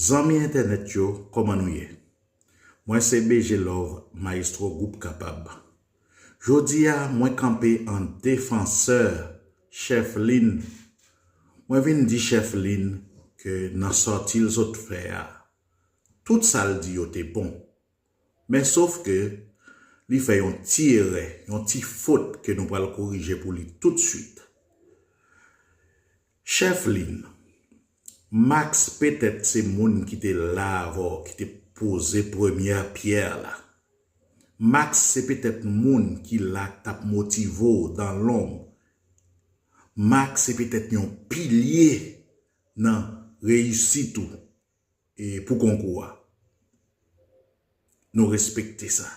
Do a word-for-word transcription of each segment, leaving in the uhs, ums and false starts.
Zanmi entènèt yo, kòman nou ye? Mwen se B G Love, mayestwo gwoup Kapab. Jodi a, mwen kanpe an defansè Chèf Lin. Mwen vin di Chèf Lin ke nan sòti l sot fè a, tout sa l di yo te bon. Men sof ke li fè yon ti erè, yon ti fot ke nou pral korije pou li toutswit. Chèf Lin, Max petèt se moun ki te la avè w, ki te poze premyè pyè la. Max se petèt moun ki la k t ap motive w dan lonb. Max se petèt yon pilye nan reyisit ou e pou konkou a. Nou respekte sa.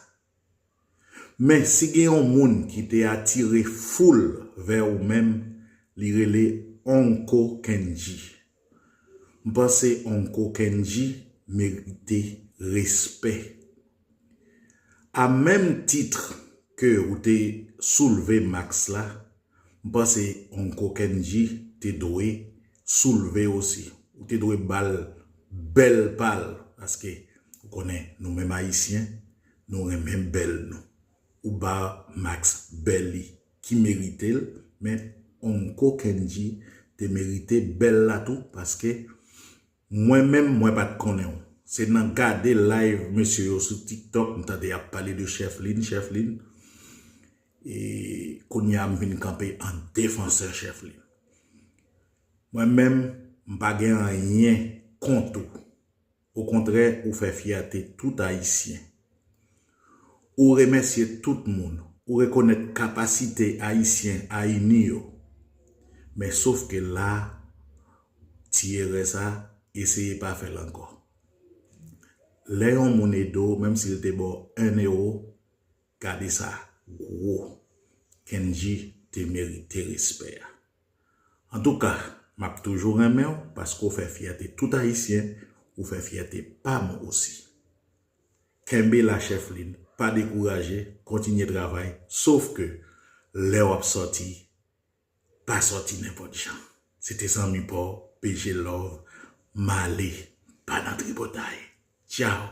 Men si gen yon moun ki te atire foul vè ou menm, li rele Onko Kendji. M panse Onko Kendji merite respè. A menm tit ke ou te soulve Max la, m panse Onko Kendji te dwe soulve osi. Ou te dwe ba l bèl pa l, paske ou konnen nou menm Ayisyen, nou renmen bèl nou. Ou ba Max bèl li ki merite l, men Onko Kendji te merite bèl la tou, paske mwen menm, mwen pa t konnen w. Se nan gade live mesye yo sou TikTok, m tande y ap pale de Chèf Lin, Chèf Lin. E kounye a, m vin kanpe an defansè Chèf Lin. Mwen menm, m pa gen anyen kont ou. Okontrè, ou fè fyète tout Ayisyen. Ou remèsye tout moun. Ou rekonèt kapasite Ayisyen a ini yo. Men sof ke la, ti erè sa, eseye pa fè l ankò. Lè yon moun ede w, menm si l te ba w en ewo, gade sa gwo. Kendji te merite respè a. Antouka, m ap toujou renmen w paske w fè fyète tout Ayisyen, ou fè fyète pa m osi. Kenbe la, Chèf Lin, pa dekouraje, kontinye travay, sof ke lè w ap sòti, pa sòti nenpòt jan. Se te zanmi pa w, P G Love, m ale, pa nan tripotay. Tchaw!